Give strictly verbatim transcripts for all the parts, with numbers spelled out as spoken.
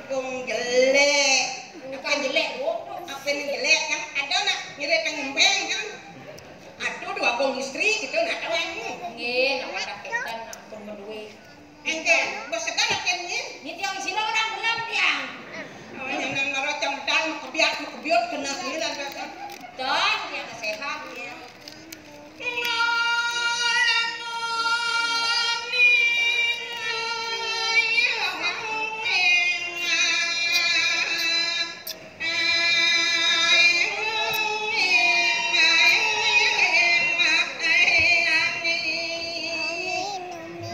Wong jelek. Bukan jelek, Bu. Apa yang jelek kan? Ada nak mirip kan ngempeng kan? Aduh, dua gong istri gitu, nak tahu yang nggih, nak ada ketan, nak pun menduwe. Engke, bos sekarang kan ini? Ini tiang sila orang belum tiang. Oh, yang nang maro cang dan mau kebiak, mau kebiot kena ini dan biasa. Dan tiang sehat ya.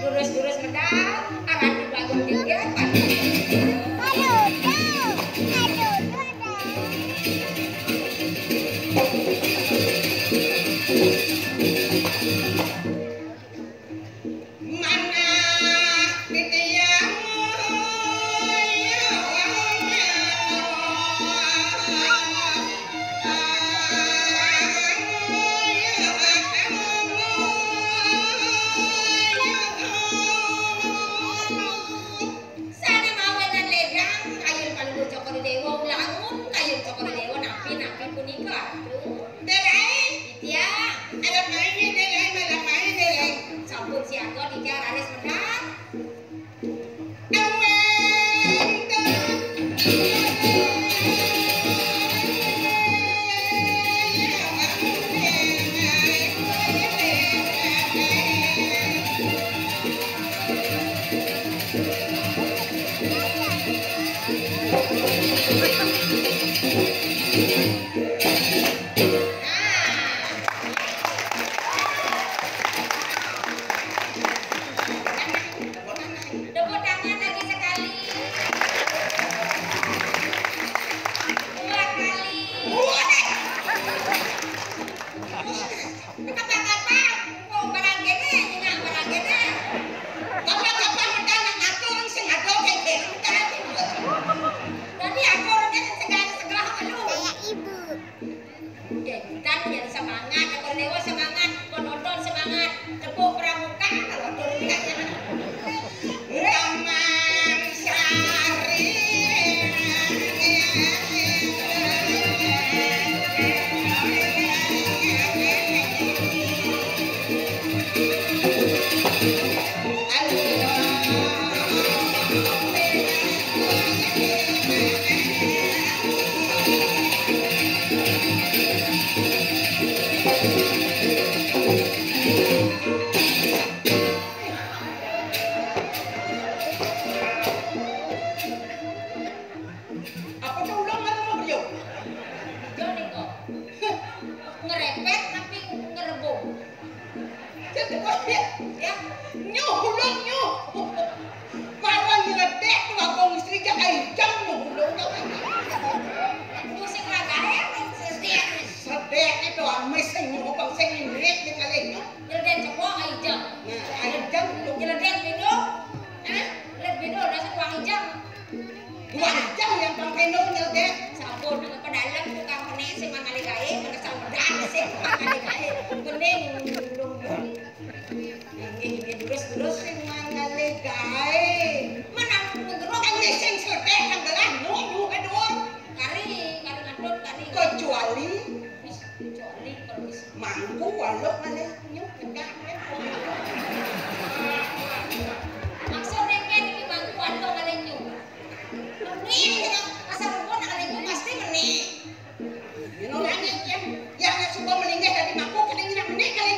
Lurus-lurus medal, arah dibangun tinggi, aduh, aduh, aduh, aduh. Manah titiang. Sané mawinan lédang, kayun Palungguh Cokor I Déwa, ulangun kayun Cokor I Déwa, napi-napi punika, Ratu. Dérai. Titiang. Alah main, Dérai, alah main, Dérai. Sampun siaga, titiang raris medal. Aman. Tepuk tangan lagi sekali. Dua kali. Kata-kata, oh, barang kene, nyenak barang kene. Kapan-kapan medal nak ngatur sing ada kayak gitu. Tadi aku orangnya segala-segala lu. Kayak ibu. Debutan jadi semangat, Cokor Déwa semangat, penonton semangat, tepuk pramuka kalau turun kayaknya. Taman Sari. Apa tuh ulang mana mau beliau? Joni kok. Ngerepet tapi ngerebung. Jadi, ya, nyuh, ulun, nyuh. Marang nyeledek tuh abang istri jak ai jam nyuh, ulun. Musik ragae, musik sedek. Sedek itu, ah, mesti nyuh, bang, sing nyeledek di kali nyuh. Nyeledek cebok, ai jam. Nah, ai jam, ulun. Nyeledek bino, eh, nyeledek bino, rasa tuang ai jam. Wah, jang yang pakai nongol deh. Sampun, nang pedalem tukang penek sing mangali gaé, mana saudara sing mangali gaé. Bening, belum, belum. Ini, ini, durus, durus. Sing mangali gaé. Mana mengeruk? Ini sing sedek, nang gelah, nunggu, aduh. Kari, kari ngadut, kari. Kecuali Kecuali kalau wis mangku waluh malih nyuh enggak. Maksudnya kan iki mangku waluh malih nyuh. Ini asal rumpun malih nyuh pasti meni. Ini orangnya yang yang suka melinggih dari mangku kena nyinak meni kali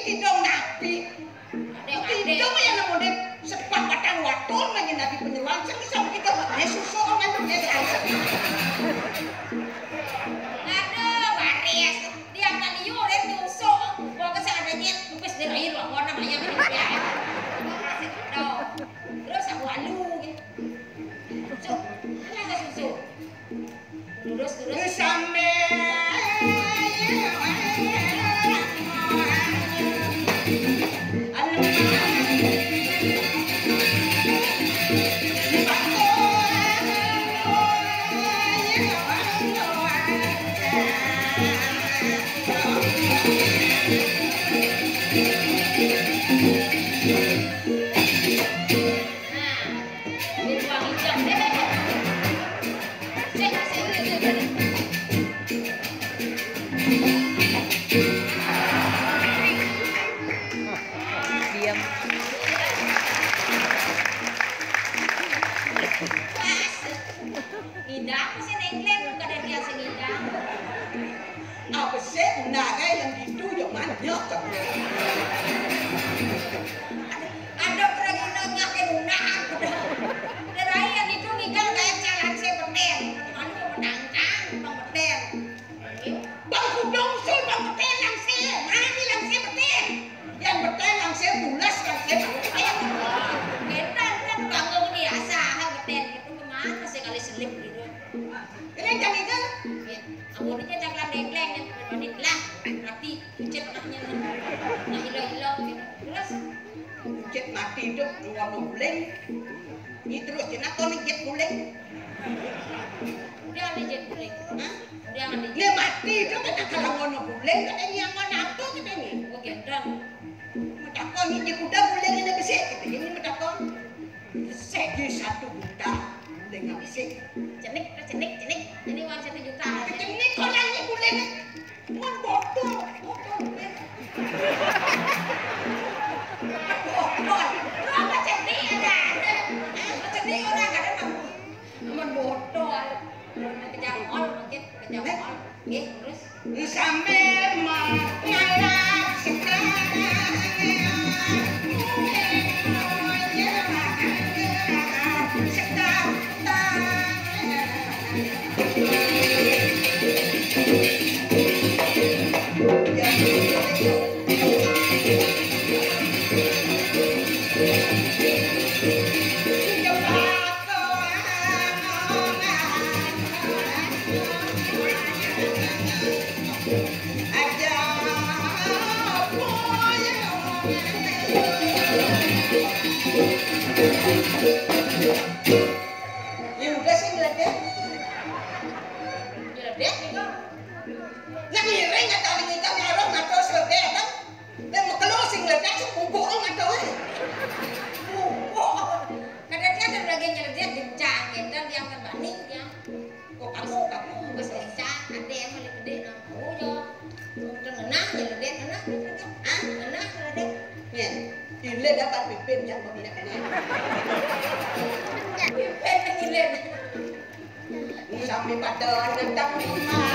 Tidong napi? Tidong yang nemu deh sepat batang waton lagi nabi penyeruan sing bisa begitu. Dia susuk kan dia. Ada baris. Dia akan liur dia susuk. Gua ke sana nyet, lupis dia lahir lah warna banyak. Terus aku alu gitu. Susuk. Mana susuk? Terus, terus. Sampai Diam. Ngidang sih nengkleng, kada dia sing ngidang. Apa sih, naga yang gitu, yang mana? Ada pernah ngidang ngaken unang. Udah rai yang gitu ngidang kayak jalan sih beten. Anu menantang, bang beten. Bang kudong sul, bang beten langsir. Mana nih langsir beten? Yang beten langsir, bulas langsir, bang beten. Beten kan bangun di asa, ha, beten. Itu kemana sih kali selip gitu? Ini jam itu. Ya, amun aja caklam dengkleng, ya, berani lah, mati, pucet anaknya. Nah, ilo-ilo gitu. Terus? Pucet mati itu, ngono guling. Ini terus, kenapa nih jet guling? Udah ada jet guling. Hah? Udah ada jet. Dia mati itu, kan kalau ngono guling, katanya yang ngono apa katanya? Oh, gendang. Metakon ini kuda guling ini besi, katanya ini metakon. Segi satu juta, guling besi. Cenik, cenik, cenik. Ini uang satu juta. Cenik, orang ini guling. Mun botol, botol. Botol. Lu apa cenik ada? Hah? Cenik orang ada, Bang? Mun botol. Kejangkol, mungkin kejangkol. Nggih, terus? Sambil mengalah sekarang. Ya udah sih, nyeledek. Nyeledek itu. Nang ngiring kata orang itu ngaruh ngatur seledek kan. Nang mekelo sing nyeledek sing bubuk ngatur. Bubuk. Kadang dia ada lagi nyeledek, gencang, gendang, dia angkat bani, dia. Kok kamu, kamu? Bos gencang, ada yang paling gede, nah. Oh, ya. Udah ngenah, nyeledek, ngenah, nyeledek. Ah, ngenah, nyeledek. Ya. Ile dapat pipin yang begini. Pipin yang ile. Sampai pada datang rumah.